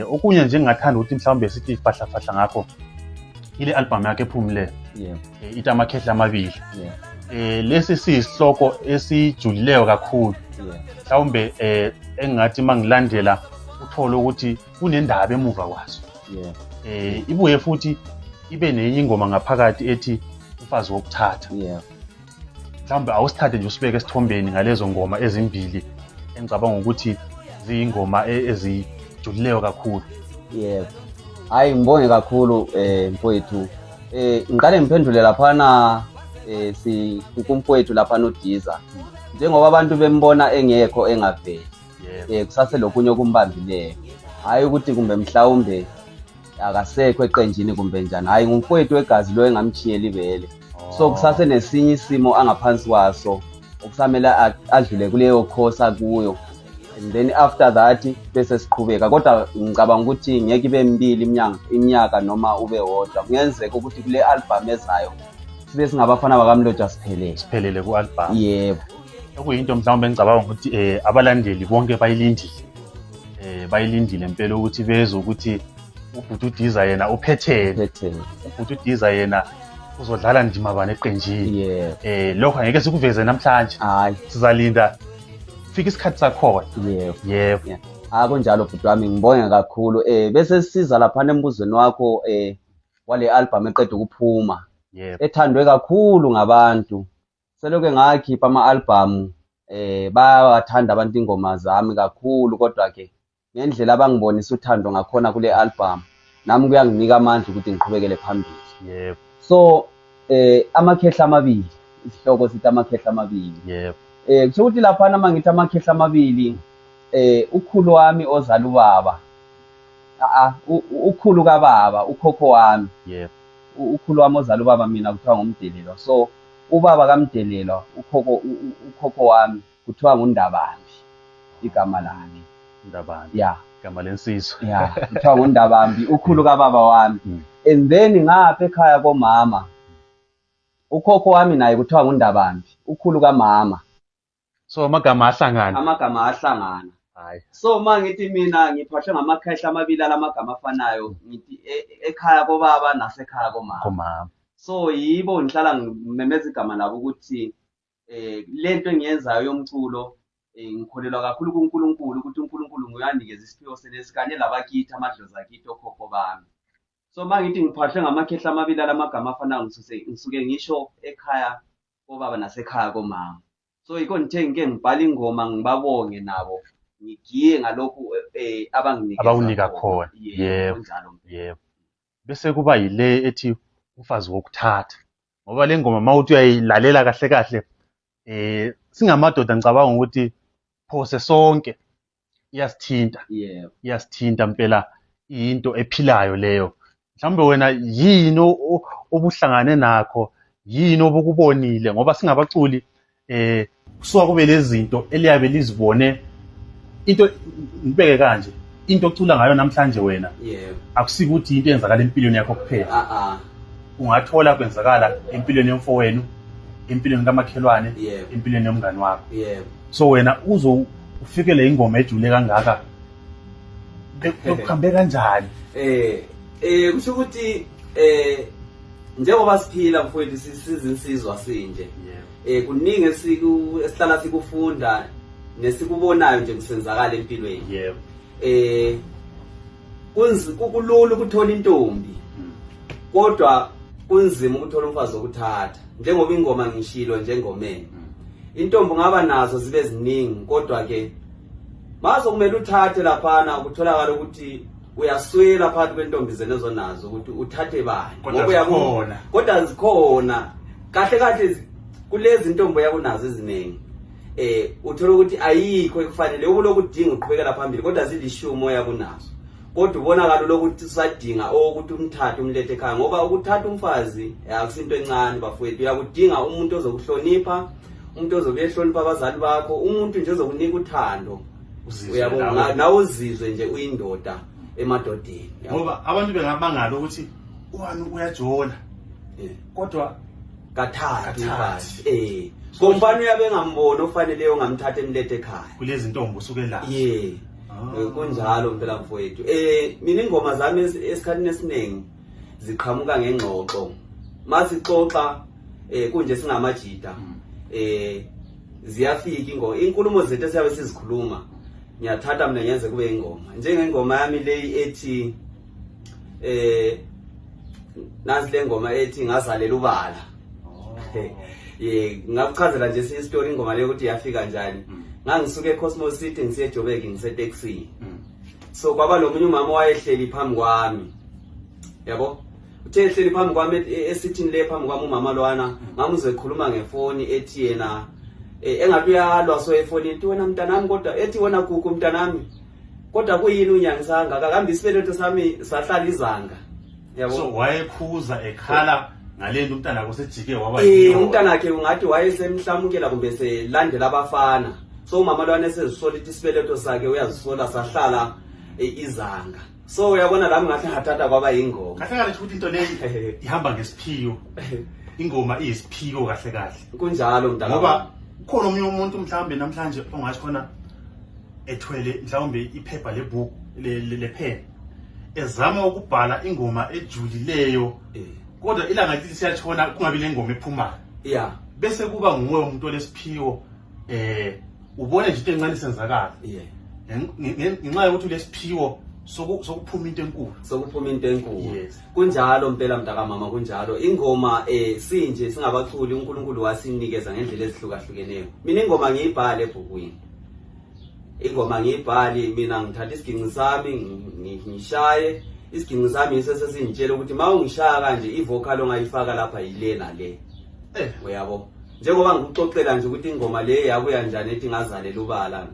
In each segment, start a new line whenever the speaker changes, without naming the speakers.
Okunye nje engingathanda ukuthi mhlawumbe sithi fahla fahla ngakho ile album yakhe ephumileyo, ithi Amakhehla Amabili. Lesi siyisihloko esijulileyo kakhulu, mhlawumbe engingathi mangilandela uthole ukuthi kunendaba emuva kwaso. Ibuye futhi ibe nenye ingoma ngaphakathi ethi Umfazi Wokuthatha. Mhlawumbe awusithathe nje usibeke esithombeni ngalezo ngoma ezimbili engicabanga ukuthi ziyingoma ezijulileyo kakhulu.
Yebo, hayi, ngibonge kakhulu mfowethu. Ngiqale ngiphendule laphana si kumfowethu laphana uDiza, njengoba abantu bembona engekho, engaveli, kusaselokunye okumbambileyo, hayi ukuthi kumbe mhlawumbe akasekho eqenjini kumbe njani. Hayi, ngumfowethu wegazi lo engamchiyela ibele. So kusase nesinye isimo angaphansi kwaso okusamele adlule kuleyo course akuyo, and then after that bese siqhubeka. Kodwa ngicabanga ukuthi ngeke ibe mibili iminyaka noma ube wodwa. Kungenzeka ukuthi kule album ezayo sibe singabafana bakaMlotshwa siphelele.
Siphelele ku-album.
Yebo.
Okuyinto mhlawumbe engicabanga ukuthi abalandeli bonke bayilindile, bayilindile impela ukuthi bezwe ukuthi ubhuti uDiza yena uphetheni.
Phetheni.
Ubhuti uDiza yena uzodlala ndima bani eqenjini?
Yebo.
Lokho angeke sikuveze namhlanje.
Hayi.
Sizalinda fika isikhathi sakhona.
Yebo.
Yebo.
Yeah. Ah, kunjalo bhuti wami, ngibonge kakhulu. Bese sisiza laphana embuzweni wakho wale album eqeda ukuphuma, ethandwe kakhulu ngabantu. Selokhu ngakhipha ama-album bayawathanda abantu ingoma zami kakhulu, kodwa ke ngendlela abangibonisa uthando ngakhona kule album, nami kuyanginika amandla ukuthi ngiqhubekele phambili. So Amakhehla Amabili, isihloko sithi Amakhehla Amabili. Kusho ukuthi laphana uma ngithi Amakhehla Amabili, ukhulu wami ozala ubaba, a ukhulu kababa, ukhokho wami, ukhulu wami ozala ubaba mina kuthiwa nguMdelelwa. So ubaba kaMdelelwa, ukhokho wami kuthiwa nguNdabambi igama lakhe.
Ndabambi.
Ya.
Igama lensizwa.
Ya, kuthiwa nguNdabambi ukhulu kababa wami. And then ngapha ekhaya komama, ukhokho wami naye kuthiwa nguNdabambi, ukhulu kamama.
So amagama ahlangana.
Amagama ahlangana.
Hayi.
So uma ngithi mina ngiphahlwe ngamakhehla amabili alamagama afanayo, ngithi ekhaya kobaba nasekhaya komama.
Komama.
So yibo ngihlala ngimemeza igama labo ukuthi lento engiyenzayo yomculo, ngikholelwa kakhulu kuNkulunkulu, ukuthi uNkulunkulu nguye anikeza isiphiwo senesi kanye labakithi, amadlozi akithi, okhokho bami. So uma ngithi ngiphahlwe ngamakhehla amabili alamagama afanayo, ngisuke ngisho ekhaya kobaba nasekhaya komama. So yikho ngithe ngike ngibhala ingoma ngibabonge nabo, ngigiye ngalokhu abanginikeza
abakunika khona.
Yebo.
Yebo.
Kunjalo.
Yebo, bese kuba yile ethi Umfazi Wokuthatha, ngoba le ngoma mawuthi uyayilalela kahle kahle, singamadoda ngicabanga ukuthi phose sonke iyasithinta. Iyasithinta impela, into ephilayo leyo. Mhlawumbe wena yini obuhlangane nakho, yini obukubonile? Ngoba singabaculi kusuka kube lezinto eliyabe lizibone. Into ngibeke kanje, into ocula ngayo namhlanje wena, akusiko ukuthi into eyenzakala empilweni yakho kuphela.
Ah ah.
Ungathola kwenzakala empilweni yomfowenu, empilweni kamakhelwane, empilweni yomngani wakho. So wena uzo ufikele ingoma ejule kangaka, bekuhambe kanjani?
Kusho ukuthi njengoba siphila mfowethu, sizinsizwa sinje, kuningi esihlala sikufunda nesikubonayo nje kusenzakala empilweni. Kulula ukuthola intombi, kodwa kunzima ukuthola umfazi wokuthatha. Njengoba ingoma ngishilo njengomeni, intombi ungaba nazo zibe ziningi, kodwa ke mazokumele uthathe laphana kutholakala ukuthi uyaswela phakathi kwentombi zena ezonazo ukuthi uthathe bani.
Kodwa
Ngoba
zikhona.
Kodwa zikhona kahle kahle, kulezi ntombi yakunazo eziningi, uthola ukuthi ayikho ekufanele ukulokhu udinga uqhubekela phambili, kodwa zilishumi oyakunazo, kodwa ubonakala lokuthi usadinga owokuthi umthathe umlethe ekhaya, ngoba ukuthatha umfazi akusinto encane bafowethu. Uyakudinga umuntu ozokuhlonipha, umuntu ozobe ehlonipha abazali bakho, umuntu nje ozokunika uthando.
Uzizwe
uyabonga
nawe.
Nawe uzizwe nje uyindoda emadodeni.
Ngoba abantu bengamangala ukuthi wani uyajola, kodwa
kathathu
kathathu.
Umfazi komfana uyabe engamboni ofaneleyo ongamthatha emlethe ekhaya
kulezi ntombi usuke lazo.
Yeah. Kunjalo mpela mfowethu. Mina ingoma zami esikhathini esiningi ziqhamuka ngengxoxo. Masixoxa kunje singamajida ziyafika ingoma, inkulumo zethu esiyabe sizikhuluma ngiyathatha mina ngenze kube ingoma. Njengengoma yami leyi ethi nansi le ngoma ethi ngazalela ubala. Ngakuchazela nje isistory ingoma leyo ukuthi yafika njani. Ngangisuka eCosmos City ngisiye eJoburg ngiseTaxi. So kwaba nomunye umama owayehleli phambi kwami. Yabo? Uthe ehleli phambi kwami esithini le phambi kwami umama lwana, ngamuzwe ekhuluma ngefoni ethi yena engathi uyalwa so efonini ethi wena mntanami, kodwa ethi wena gugu mntanami, kodwa kuyini unyangisa kangaka, kambe isibeletho sami sahlala izanga. Yabo?
So wayekhuza ekhala ngalento umntanakhe usejike waba yiyo.
Umntanakhe ungathi wayesemhlamukela kumbe selandela abafana. So umama lwana esezisola ukuthi isibeletho sakhe uyazisola sahlala izanga. So uyabona lami ngahle ngathatha kwaba yingoma.
Kahle kahle ukuthi into leyi ihamba ngesiphiwo. Ingoma iyisiphiwo kahle kahle.
Kunjalo mntaka.
Ngoba kukhona omunye umuntu mhlawumbe namhlanje ongathi khona ethwele mhlawumbe iphepha lebhuku lepheni ezama ukubhala ingoma ejulileyo, kodwa ilanga lithi siyatshona kungabi lengoma ephumayo. Bese kuba nguwe umuntu olesiphiwo, ubone nje into encane isenzakala. Ngenxa yokuthi ulesiphiwo sokuphuma into enkulu.
Sokuphuma into enkulu. Kunjalo mpela mntaka mama, kunjalo. Ingoma sinje singabaculi uNkulunkulu wasinikeza ngendlela ezihlukahlukeneyo. Mina ingoma ngiyibhale ebhukwini. Ingoma ngiyibhali mina, ngithatha isiginci sami ngishaye isiginci sami, yiso sesingitshela ukuthi uma ungishaya kanje i-vocal ongayifaka lapha yile nale. Uyabo? Njengoba ngikuxoxela nje ukuthi ingoma le yabuya njani ethi ngazalela ubala.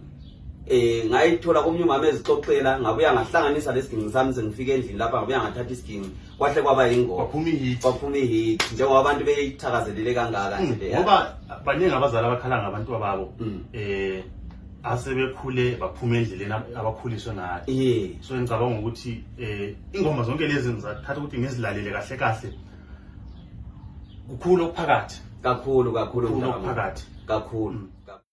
Ngayithola komunye umama ezixoxela, ngabuya ngahlanganisa lesiginci sami sengifika endlini lapha, ngabuya ngathatha isiginci kwahle kwaba yingoma.
Kwaphuma ihit.
Kwaphuma ihit njengoba abantu beyithakazelele kangaka nje le.
Ngoba baningi abazali abakhala ngabantu babo asebekhule baphuma endleleni abakhuliswe ngayo. So ngicabanga ukuthi ingoma zonke lezi ngizathatha ukuthi ngizilalele kahle kahle. Kukhulu okuphakathi.
Kakhulu kakhulu
Kukhulu okuphakathi.
Kakhulu.